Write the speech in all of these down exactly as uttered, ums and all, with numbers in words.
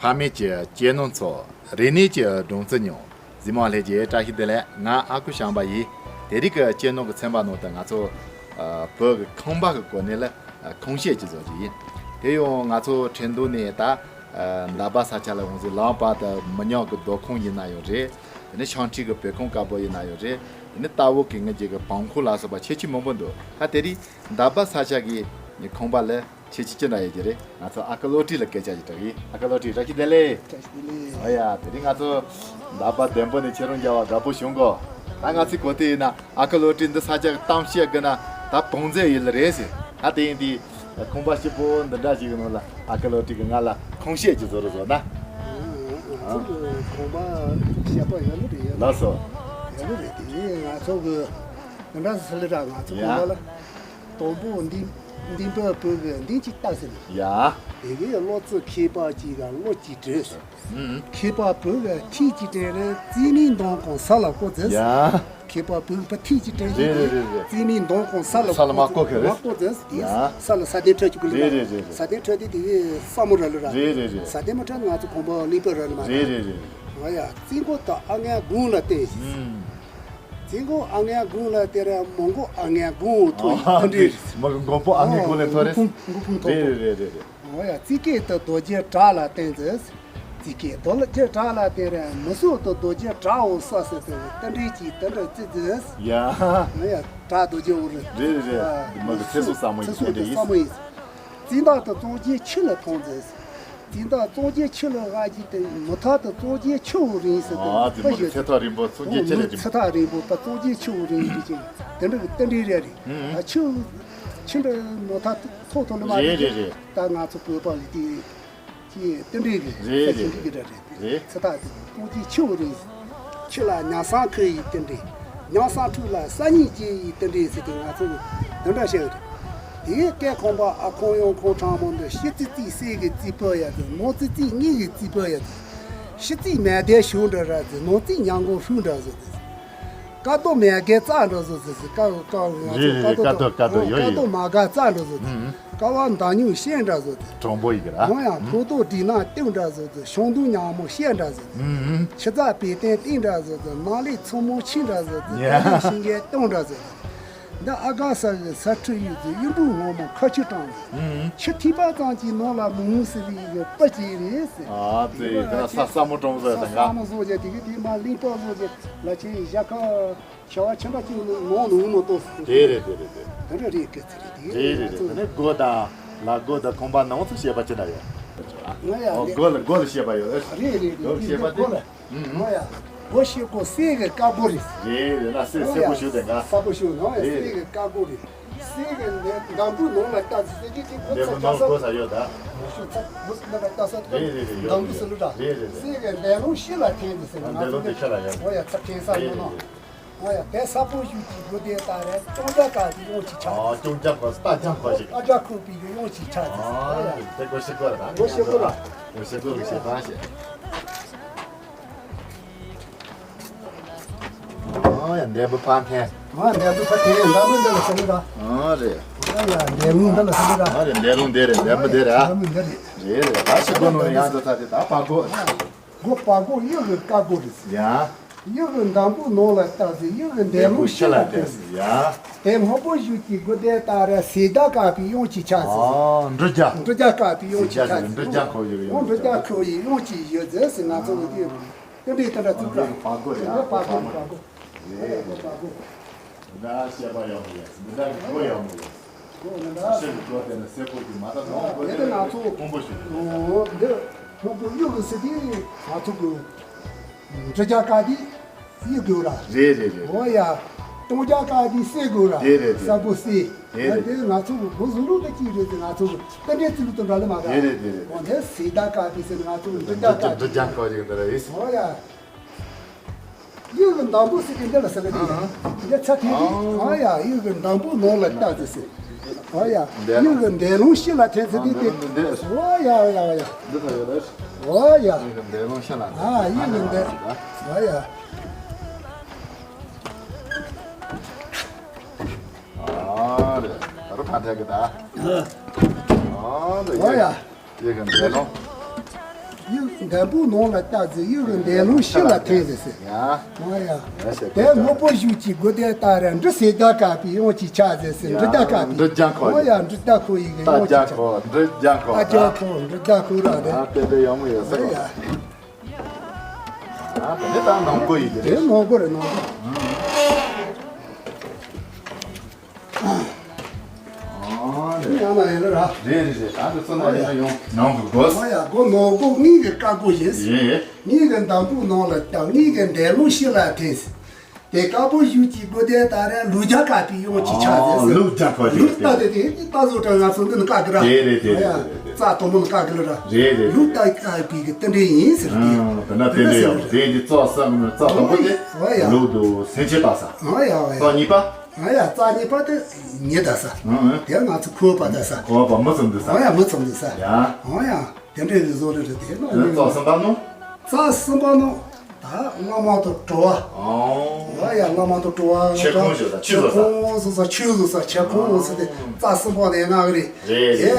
ཕ་མེས་ཀྱི་གཅེས་ནོར་འཚོ། རིག་གནས་ཀྱི་སྒྲོམ་རྩེ་ཉོ། གཟིགས་མོ་ལྷན་རྒྱས་བཀྲ་ཤིས་བདེ་ལེགས། ང་ཨ་ཁུ་བྱམས་པ་ཡིན། དེ་རིང་གི་གཅེས་ནོར་གྱི་ཚན་པ་ནང་དུ་ང་ཚོ་ཨ་བོད་ཀྱི་ཁང་པ་གི་གོ་གནས་ལ་ཨ་ཁུངས་བཤད་ཀྱི་བཟོ་གི་ཡིན། དེ་ཡང་ང་ཚོ་ཁྲེང་ཏུའུ་ནས་ད་ཨ་འདབ་པ་ས་ཆ་ལ་འོང་ཟིག། ལམ་བར་དུ་མི་ཉག་གི་རྡོ་ཁུང་ཡིན་ན་ཡང་རེད། དེ་ནས་ཤང་ཁྲི་གི་བོད་ཁང་དཀར་པོ་ཡིན་ན་ཡང་རེད། དེ་ནས་རྟ་བོ་གི་ངེད་ཀྱི་གི་བང་ཁུག་ལ་སོགས་པ་ཁྱད་ཆོས་མང་པོ་འདུག། ད་དེ་རིང་འདབ་པ་ས་ཆ་གི་ཁང་པ་ལ་ཁྱད་ཆོས་ཅི་འདྲ་ཡོད་ཀྱི་རེད། ང་ཚོ་ཨ་ཁུ་བློ་གྲོས་ལ་སྐད་ཆ་ཞིག་དྲིས་ཡིན། ཨ་ཁུ་བློ་གྲོས་བཀྲ་ཤིས་བདེ་ལེགས། བཀྲ་ཤིས་བདེ་ལེགས། ཨ་ཡ། དེ་རིང་ང་ཚོ་འདབ་པ་འདན་པོ་ནས་ཁྱེད་རང་མཇལ་བ་དགའ་པོ་བྱུང་གོ། ད་ང་ཚོའི་གོ་ཐོས་ཡིན་ན་ཨ་ཁུ་བློ་གྲོས་འདི་ས་ཆ་གི་གཏམ་བཤད་དགོས་ན་ད་བོང་རྫས་ཡིན་ལ་རེད་ཟེར། ད་དེ་ཡིན་དུས་ཁང་པ་སྐྱིད་པོ་འདི་འདྲ་ཞིག་གི་ནང་ལ་ཨ་ཁུ་བློ་གྲོས་ཀྱིས་ང་ལ་ཁུངས་བཤད་ཅིག་བཟོ་རོགས་བཟོ་ན། ང་ཚོ་གི་ཁང་པ་བཤད་པ་ཡོད་ནི་རེད། ཡོད་ལགས་སོ། ཡོད་ནི་རེད། དེ་ང་ཚོ་གི་འདི་འདྲ་ཟེར་ལེ་ར། ང་ཚོ་ཡ། ཁང་པ་ལ། དང་པོ་འདི་འདི་འབུལ་བོད་ཀྱི་འདི་གཅིག་ལྟ་ཟེར། ཡ། དེ་གའི་བློ་རྩེ་མཁས་པ་གཅིག་ག་བློ་གཅིག་བྲོས་ཟེར། ཨུམ། མཁས་པ་བོད་ཀྱི་ཐིག་གཅིག་དྲན་ལ་རྩིས་མིན་མདང་དགོང་ས་ལ་བཀོད་ཟེར། ཡ། མཁས་པ་བོད་པ་ཐིག་གཅིག་དྲན་རེད་རེད་རེད་རེད། རྩིས་མིན་མདང་དགོང་ས་ལ་ས་ལ་མ་བཀོད་ག་རེད། མ་བཀོད་ཟེར། དེ་ཡ། ས་ལ་ས་གདན་འཕྲོད་ཅིག་གི་ལུགས་རེད་རེད་རེད་རེད། ས་གདན་འཕྲོད་དེ་དེ་གའི་ས་མོ་ར་ལུ་ར། རེད་རེད་རེད། ས་གདན་མ་འཕྲོད་ང་ཚོ་ཁང་པ་གླིང་པ་ར་ལུ་མ་རེད། རེད་རེད་རེད། ཨ་ཡ། རྩིས་འགོ་ད་ཨ་ངའི་དགུང་ལ་བལྟས་ཟེར། ཨུམ། རྩིས་འགོ་ཨ་ངའི་དགུང་ལ་དེ་ར། མོ་མགོ་ཨ་ངའི་དགུང་ཐོ་ཨ་ཐོ་རེད། མོ་མགོ་པོ་ཨ་ངའི་དགུང་ལ་ཐོ་རེད། མགོ་ཕུང་མགོ་ཕུང་ཐོ། རེད་རེད་རེད་རེད། ཨོ་ཡ། རྩིས་སྐེད་དུ་རྡོ་རྗེ་བྲག་ལ་བརྟེན་ཟེར། རྩིས་སྐེད་རྡོ་རྗེ་བྲག་ལ་བརྟེན་ར། མི་སྲོག་ཏུ་རྡོ་རྗེ་བྲག་འོ་ས་ཟེར་ཏེ་རྟེན་འབྲེལ་གྱི་དེ་འདྲ་རྩི་ཟེར། ཡ། ཨོ་ཡ། བྲག་རྡོ་རྗེ་འོ་རེད། རེད་རེད་རེད། ཨ་འདི་མ་གི་ཚེ་སྲོག་ཟབ་མོ་ཡིན། ཚེ་སྲོག་ཟབ་མོ་ཡིན། རྩིས་ཐག་ཏུ་གཙང་རྒྱན་ཆུ་ལ་ཐོན་ཟེར། རྩིས་ཐག་གཙང་རྒྱན་ཆུ་ལ་བཞག་གི་སྟེ། མུ་ཐག་ཏུ་གཙང་རྒྱན་ཆུ་བོ་རིང་ཟེར་ཏེ། ཨ་དེ་མ་གི་ཚེ་ཐག་རིང་པོ་གཙང་རྒྱན་ཆུ་ལ་རིང་། ཚེ་ཐག་རིང་པོ་ད་གཙང་རྒྱན་ཆུ་བོ་རིང་གི་ཅིག་དེ་འདྲ་གི་རྟེན་འབྲེལ་རེད་རེད། ཨ་ཆུ་ཆུ་འདྲ་མུ་ཐག་ཐོག་ཐོག་ལ་མ་རེད་རེད་རེད། ད་ང་ཚོ་བོད་པ་ལ་དེ་ཅི་རྟེན་འབྲེལ་གི་རེད་ས་རེད་ཞིག་རེད་གི་རེད་རེད། རེད། ཚེ་ཐག་དེ་གཙང་རྒྱན་ཆུ་བོ་རིང་། ཆུ་ལ་ཉམས་སམ་ཁུ་ཡི་རྟེན་འབྲེལ། ཉམས་སམ་ཁུ་ལ་ས་སྙིང་རྗེ་ཡི་རྟེན་འབྲེལ་ཟེར་ཏེ་ང་ཚོ་གི་དེ་འདྲ་བཤད་གི་རེད། དེའི་སྐད་ཁང་པ་ཨ་ཁོང་ཡང་ཁོང་ཁྲ་མོ་འདི། ཤི་ཙི་ཙི་སེ་གི་ཙི་པོ་ཡ་ཙི། ནོ་ཙི་ཙི་ངི་གི་ཙི་པོ་ཡ་ཙི། ཤི་ཙི་མེ་དེ་ཤུ་འདྲ་ར་ཙི། ནོ་ཙི་ཉང་གོ་ཧུ་འདྲ་ཟེར་ཏེ། ཀ་རྡོ་མེ་གེ་རྩ་འདྲ་ཟེར་ཟེར་ཟེར། ཀ་ཀ་ང་ཚོ་རེད་རེད་ཀ་རྡོ་རེད། ཀ་རྡོ་ཀ་རྡོ་ཡོད་ཀ་ཡོད། རྡོ་མ་ག་རྩ་འདྲ་ཟེར་ཟེར། ཀ་བ་མདའ་སྨྱུག་ཤན་འདྲ་ཟེར་ཟེར། གྲོང་པོ་ཡི་གེ་ར། ཡང་ཡང་ཕོ་ཏོ་འདི་ན་ལྟེང་འདྲ་ཟེར་ཟེར། ཤོང་དུང་ཉག་མོ་ཤན་འདྲ་ཟེར་ཟེར། ཆི་ཛ་པེ་ཏན་ཏིང་འདྲ་ཟེར་ཟེར། ནང་ལས་ཚོ་མོ་ཆི་འདྲ་ཟེར་ཟེར། ཡ། ཏེ་ཤིང་གེ་སྟོང་འདྲ་ཟེར་ཟེར། འདི་ཨ་ག་ས་གི་ས་ཁྲི་ཡུལ་དུ་གཡུ་འབྲུག་ངོ་མ་ཁ་ཆུ་དྲངས་ཟེར། ཆུ་ཐིགས་པ་ཙམ་གྱི་ནང་ལ་མུ་མུ་སི་ལི་ཡི་པ་ཅིག་རེད་ཟེར། ཨ་ཙི་དེ་ན་ས་ས་མོ་གྲོང་ཟེར་ས་དང་ས་མོ་བཟོ་རྒྱ་དེ་གི་དེ་མ་གླིང་པ་བཟོ་རྒྱ་ལ་ཆེ་ཞྭ་ཁ། ཆེ་བ་ཆེན་པོ་གཅིག་ནང་ནང་ནང་མ་གཏོགས། དེ་རེད་དེ་རེད་དེ། དེ་འདྲ་རེད་སྐད་ཆ་རེད་དེ། རེད་རེད་རེད། དེ་ནས་སྒོ་དང་ལ་སྒོ་དང་ཁང་པ་ནང་ཚོ་བཤད་པ་ཅི་འདྲ་ཡོད། ང་ཡ་ཨོ་ལེ། སྒོ་ལ་སྒོ་ལ་བཤད་པ་ཡོད། རེད་རེད་རེད། སྒོ་ལ་བཤད་པ་དེ། སྒོ་ལ། ང་ཡ་སྒོ་ཕྱེ་སྒོ་གསེར་གྱི་དཀར་སྒོ་རེད། རེད་རེད། ལ་གསེར་སེར་པོ་ཞུ་དེ་འགའ། ས་པོ་ཞུ་ང་ཡ་རེད། གསེར་གྱི་དཀར་སྒོ་རེད། གསེར་གྱི་འདམ་བུ་ནང་ལ་ལྟ་ཟེར་གྱི་དེ་སྒོ་ལས་ཚ་སྒོ་ནང་ལ་སྒོ་ས་ཡོད་ད། མ་ཤོད་ཚ་སྒོ་ལ་ལྟ་ས་འདམ་བུ་ཟེར་ལོ་ད། རེད་རེད་རེད། གསེར་གྱི་འདམ་ལོང་ཤི་ལ་འཐེན་ཟེར་ཟེར་ང་ཚོ་འདམ་ལོང་དེ་ཤ་ལ་ཡོད། ང་ཡ་ཚ་འཐེན་ས་རེད་ནོ་རེད་ནོ། རེད། ཨོ་ཡ། དེ་ས་ཕོ་ཞུ་གི་སྒོ་དེ་ལྟ་རེད། ཅོང་རྒྱ་ག་གི་ཡོང་ཅི་ཆ། ཨ་ཅོང་རྒྱ་ག་རྟ་རྒྱ་ག་ཞིག་ཨ་རྒྱ་ཁུག་པའི་གི་ཡོང་ཅི་ཆ་ཟེར། ཨོ་ཡ། དེ་སྒོ་ཤེས་དགོས་རེད། སྒོ་ཤེས་དགོས་རེད། སྒོ་ཤེས་དགོས་རེད་ཤེས་པ་ཞེས། ཨོ་ཡ། འདས་པོ་ཕ་འཐེན། ཨ་འདས་པོ་ཕ་འཐེན་འདས་པོ་འདི་ལ་ཟེར་གི་ར། ཨོ་རེད། ཨོ་ཡ། འདས་ལུང་འདི་ལ་ཟེར་གི་ར། ཨོ་རེད། འདས་ལུང་འདི་རེད། འདས་པོ་འདི་རེད། འདས་པོ་འདི་རེད། རེད་རེད། ད་ཤི་སྒོ་ནང་ཡང་དུ་ད་དེ་ད་ཕ་སྒོ། སྒོ་ཕ་སྒོ་གཡུ་གི་དཀར་སྒོ་རེད། ཡ། གཡུ་གི་འདམ་བུ་ནང་ལ་ལྟ་ཟེར། གཡུ་གི་འདམ་ལོང་ཤི་ལ་ལྟ་ཟེར། ཡ། དེ་སྔོན་པོ་བཞུགས་ཀྱི་སྒོ་དེ་ལྟ་ར་སེ་ད་ཀ་པའི་ཡོང་ཅི་ཆ་ཟེར། ཨ་འབྲུ་རྒྱ། འབྲུ་རྒྱ་ཀ་པའི་ཡོང་ཅི་ཆ་ཟེར། འབྲུ་རྒྱ་ཁོ་ཡི་ཡོང་ཅི་ཆ། འབྲུ་རྒྱ་ཁོ་ཡི་ཡོང་ཅི་ཡོད་ཟེར་ཟེར། ང་ཚོ་གི་དེ་དེ་འདྲའི་དེ་འདྲ་བཙུགས་ར། ཕ་སྒོ་རེད། ཕ་སྒོ་ཕ་སྒོ། རེད་རེད། ཕ་སྒོ། འདི་ཤེས་པ་ཡག་མོ་ཡོད། འདི་འདྲ་གི་གོ་ཡག་མོ་ཡོད། ཨོ་ན་ད། ཤེས་པའི་གོ་དེ་ནི་སེ་ཕོ་གི་མ་ད་ནོ་གོ་དེ་ནི་ང་ཚོ་ཕུང་པོ་ཞིག་ཨོ་འདི་ཕུང་པོ་གཡུ་གི་སི་དེ་ང་ཚོ་གི་འབྲུ་རྒྱ་ཀ་དེ་གཡུ་གི་ར། རེད་རེད་རེད། ཨོ་ཡ། ཏོང་རྒྱ་ཀ་དེ་སེ་གི་ར། རེད་རེད་རེད། ས་བོ་སེ། རེད་རེད། འདི་ང་ཚོ་གི་བོ་ཟུ་ལུག་དེ་གཅིག་རེད་དེ་ང་ཚོ་གི་ཏན་ཏན་ཚུལ་དུ་འདྲ་ལེ་མ་ག་རེད་རེད་རེད་རེད། ཨོ་འདི་སེ་ད་ཀ་དེ་སེ་ནི་ང་ཚོ་གི་འབྲུ་རྒྱ་ཀ་དེ། འབྲུ་རྒྱ་ཀ་ཞིག་འདི་ར་ཡིས། ཨོ་ཡ། གཡུ་གི་འདམ་བུ་ཟེར་གི་འདི་ལ་ཟེར་གི་འདི་ཡ། འདི་ཚ་ཐིག་གི། ཨ་ཡ། གཡུ་གི་འདམ་བུ་ནང་ལ་ལྟ་ཟེར་ཟེར། ཨ་ཡ། གཡུ་གི་འདམ་ལོང་ཤི་ལ་འཐེན་ཟེར་འདི་འདི། ཨ་ཡ་ཡ་ཡ། འདི་ལྟ་ཡོད་རེད། ཨ་ཡ། གཡུ་གི་འདམ་ལོང་ཤི་ལ། ཨ་གཡུ་གི་འདམ། ཨ་ཡ། ཨ་རེད། ད་རུ་ཕ་འཐེན་གི་ད། ཨ་རེད། ཨ་ཡ། གཡུ་གི་འདམ་ལོང་། གཡུ་འདམ་བུ་ནང་ལ་བཏབ་ཟེར། གཡུ་གི་འདམ་ལོང་ཕྱི་ལ་འཐེན་ཟེར་ཟེར། ཡ། ཨོ་ཡ། ཡ་ཞེས་དེ་ནག་པོ་གཞུ་གཅིག་དགུ་དེ་ལྟར་ར། འབྲི་སེ་ད་ཀ་པི་ཡོང་གཅིག་ཆ་ཟེར་ཟེར། འབྲི་ད་ཀ་པི། འབྲི་རྒྱང་ཁོག་ཨོ་ཡ། འབྲི་ད་ཁོ་ཡི་གི་ད་ཡོང་གཅིག་རྒྱང་ཆ། ཁོག་འབྲི་རྒྱང་ཁོག་ད་རྒྱང་ཁོག་འབྲི་ད་ཁོ་ར་རེད། ཨ་དེ་འདྲ་ཡག་མོ་ཡོད་ཟེར། ཨོ་ཡ། ཨ་དེ་ནི་ད་ནང་སྒོ་ཡི་དེ་དེ་རེད། ནང་སྒོ་རེད། ནང་སྒོ། ཨ་རེད། ཡང་ན་ཡིན་ལ་ར། རེད་རེད་རེད། ད་འདི་ཚོ་ན་ཡིན་ན་ཡོང་ནང་གི་སྒོ། ཨོ་ཡ། སྒོ་ནང་སྒོ་གཉིས་ཀྱི་ཀ་སྒོ་ཡིན། ཡིན། གཉིས་ཀྱི་འདམ་བུ་ནང་ལ་བཏབ། གཉིས་ཀྱི་འདམ་ལོང་ཕྱི་ལ་འཐེན། དེ་ཀ་པོ་གཞུ་གཅིག་དགུ་དེ་ལྟར་ར། ལུག་རྒྱང་ཁ་པི་ཡོང་གཅིག་ཆ་ཟེར་ཟེར། ལུག་རྒྱང་ཁོག་ལུག་ལྟ་དེ་དེ་ལྟ་བཟོ་གྲྭ་ང་ཚོ་འདི་ནི་བཀག་གི་ར། རེད་རེད་རེད། ཨོ་ཡ། རྩ་དང་པོ་ནི་བཀག་གི་ལ་ར། རེད་རེད། ལུག་ལྟ་ཀ་པི་གི་རྟེན་འབྲེལ་ཡིན་ཟེར་དེ། ཨང་། དེ་ན་རྟེན་འབྲེལ་ཡོད་རེད། དེ་འདི་རྩ་གསུམ་རྩ་དང་པོ་དེ། ཨོ་ཡ། ལུག་དང་སེམས་ཅན་བཏགས་ས། ཨོ་ཡ་ཨོ་ཡ། རྩ་གཉིས་པ། ཨོ་ཡ། རྩ་གཉིས་པ་དེ་མྱི་བཏགས་ས། ཨང་ཨང་། དེ་ང་ཚོ་ཁོལ་པ་བཏགས་ས། ཁོལ་པ་མི་ཙམ་བཏགས་ས། ཨོ་ཡ། མི་ཙམ་བཏགས་ས། ཡ། ཨོ་ཡ། དེ་འདྲའི་རིགས་བཟོ་རེ་རེ་དེ་ནོ། རྩ་གསུམ་པ་ནོ། རྩ་གསུམ་པ་ནོ། ད་བླ་མ་དང་གྲྭ་བ། ཨོ། ཨོ་ཡ། བླ་མ་དང་གྲྭ་བ། ཆོས་ཁང་བཟོ་ས། ཆོས་བཟོ་ས། ཆོས་བཟོ་ས། ཆོས་ཁང་བཟོ་ས། ཆོས་ཁང་བཟོ་ས་དེ་རྩ་གསུམ་པ་ནས་མངགས་གི་རེད། རེད་རེད། དེ་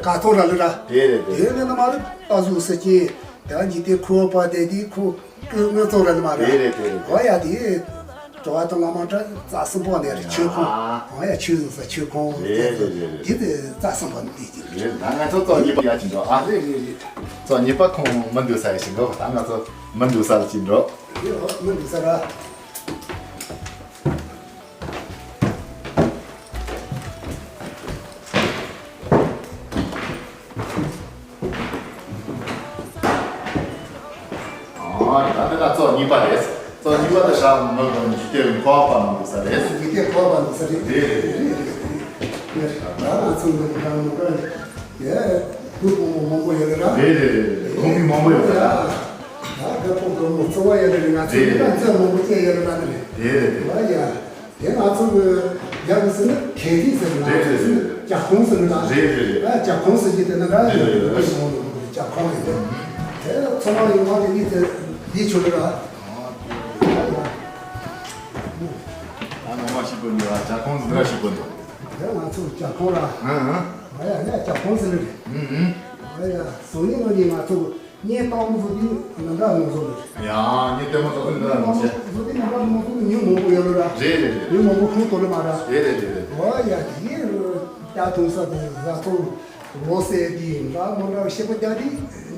ག་ཐོག་ར་ལི་ར། རེད་རེད་རེད། དེ་ནས་ནི་མ་རེད། ད་གཟུགས་སུ་སྐྱེ། ད་འཇིག་རྟེན་ཁོལ་པ་དེ་དེ་ཁོ་ཀུན་ངོ་ཚོ་ར་ནི་མ་རེད། རེད་རེད་རེད་རེད། ཨོ་ཡ། དེ་གྲྭ་བ་དང་བླ་མ་གྲྭ་རྩ་གསུམ་པ་ནས་རེད། ཆོས་ཁང་། ཨོ་ཡ། ཆོས་བཟོ་ས། ཆོས་ཁང་། རེད་རེད་རེད་རེད། དེ་དེ་རྩ་གསུམ་པ་ནས་དེ་རེད། ང་ཚོ་རྩ་གཉིས་པ་ཡ་ཅིག་འགྲོ་ཨ། རེད་རེད་རེད། རྩ་གཉིས་པ་ཁོང་མི་འདུག་ས་ཡ་ཞིག་འགྲོ། ད་ང་ཚོ་མི་འདུག་ས་ལ་ཅིག་འགྲོ། རེད། ཨོ་མི་འདུག་ས་ར། ཨ། ད་འདི་ན་རྩ་གཉིས་པ་རེད། རྩ་གཉིས་པ་དེ་ཧྲ་མི་གོ་འཇིག་རྟེན་འཁོར་བ་མི་འདུག་ས་རེད། འཇིག་རྟེན་འཁོར་བ་འདུག་ས་རེད། རེད་རེད་རེད། ད་ང་ཚོ་འདི་ག་མི་གོ་ཡ་བུ་བུ་མོ་མང་པོ་ཡོད་རེད་ར། རེད་རེད་རེད་རེད། ཁོང་མི་མང་པོ་ཡོད་རེད་ར། ད་རྒད་པོ་རྒད་པོ་གཙོ་བོ་ཡོད་རེད། ང་ཚོ་འདི་ག་མཛེས་མང་པོ་སྐྱེས་ཡོད་རེད་ར། ནི་རེད། རེད་རེད་རེད། ཨ་ཡ། དེ་ང་ཚོ་གི་རྒྱ་གི་ཟེར་ན་གལ་ཏེ་ཟེར་ན། རེད་རེད་རེད། ཇ་ཁང་ཟེར་ན། རེད་རེད་རེད། ཨ། ཇ་ཁང་ཟེར་གྱི་དེ་ན་ར། རེད་རེད་རེད། ཇ་ཁང་རེད། དེ་ཚང་མ་ཡོང་བ་དེ་ནི་དེ་འདི་ཆོ་རེད་ར། ཨ་ནང་མ་ཞིག་པོ་འདི་ར། ཇ་ཁང་ཟེར་ར་ཞིག་པོ་འདི། དེ་ང་ཚོ་ཇ་ཁང་ར། ཨ་ཨ། ཨ་ཡ། ང་ཇ་ཁང་ཟེར་རེད། ཨ་ཨ། ཨ་ཡ། སང་ཉིན་གནངས་ཉིན་ང་ཚོ། ངས་ལྟད་མོ་བཟོ་དུས་ནམ་ཟླ་ནང་བཟོ་ལ། ཡ། ངས་ལྟད་མོ་བཟོ་དུས་ནམ་ཟླ་ནང་བཟོ། ལྟད་མོ་བཟོ་དུས་ནམ་ཟླ་ནང་བཟོ་ནི་ཉུང་མང་པོ་ཡོད་ལ་ར། རེད་རེད་རེད། ཉུང་མང་པོ་ཁུངས་གཏོགས་ལ་མ་ར། རེད་རེད་རེད་རེད། ཨོ་ཡ། དེ་ད་དུང་ས་དེ་བཟའ་ཚང་ལོ་སེ་དེ་འདྲ་མོ་འདྲ་ཤེས་པ་རྒྱ་དེ་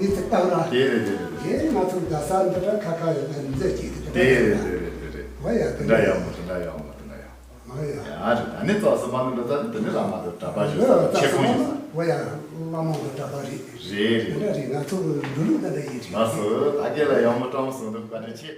ནི་ཚེ་ལྟ་ར། རེད་རེད་རེད་རེད། དེ་ང་ཚོ་རྒྱ་ས་འདི་འདྲ་ཁ་ཁ་ཡོད་ན་མཛད་ཅིག་དེ་འདྲ། རེད་རེད་རེད་རེད་རེད། ཨོ་ཡ། དེ་འདྲ་ཡག་མོ། དེ་འདྲ་ཡག་མོ། དེ་འདྲ་ཡག་མོ། ཨ་ཡ། ཡ་རེད། ད་ནི་རྩ་གསུམ་པ་ནི་འགྲོ་ད་དེ་ནི་བླ་མ་དང་གྲྭ་པ་ཞིག་ས་ཆེ་ཁུངས་ཡིན་ས། ཨོ་ཡ། བླ་མ་དང་གྲྭ་པ་རེད། རེད་རེད། དེ་འདྲ་རེད། ང་ཚོ་གི་འགྲོ་ལུགས་ད་འདྲ་ཡིན་རེད། ལགས་སོ། ད་རྒན་ལགས་ཡག་མོ་སྤྲང་མོ་གསུངས་འདུག་བཀའ་དྲིན་ཆེ།